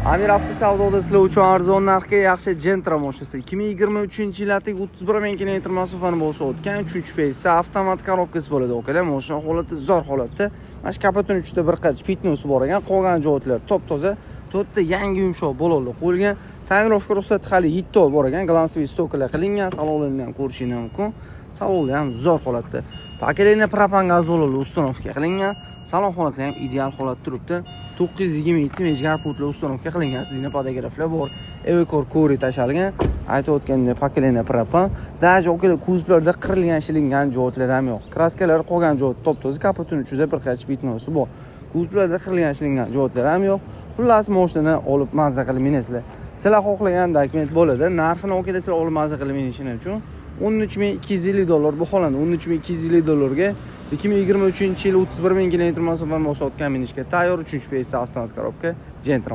Amir Avto savdoda sizlar uchun arzon narxga yaxshi Gentra mashinasi. 2023 yil 31 ming kilometr masofani bosib o'tgan 3 PS avtomat korobkasi bo'ladi, okalar. Mashina holati zo'r holatda. Mana shu kapotning uchida bir qancha пятно si bor ekan, qolgan joylar top-toza. To'rtta yangi yumshoq balonlar qo'yilgan. Tonirovka ruxsati hali 7 oy bor ekan. Глянцевый стёкла lar qilingan, salonlarni ham ko'rishingiz mumkin. Saloni ham zo'r holatda. Поколение propan gaz balonli установка qilingan. Salon holati ham ideal holatda turibdi. 927 mejgar pultlar установка qilingan, сиденье подогрев lar bor. Evercore Core tashalgan. Aytib o'tganimdek, поколение propan. Даже, okalar, kuzovlarda qirilgan, shilingan joylar ham yo'q. Краска lar qolgan joy top-toza, kapotini uchida bir qancha пятно si bor. Kuzovlarda qirilgan, shilingan joylar ham yo'q. Xullas, mashinani olib mazza qilib minasizlar. Sizlar xohlagan dokument bo'ladi. Narxini, okalar, sizlar olib mazza qilib minishing uchun 13 250 dollar baholandi. 13 250 dollarga 2023 yil 31 ming kilometr masofani bosib o'tgan, minishga tayyor 3 PS avtomat korobka Gentra.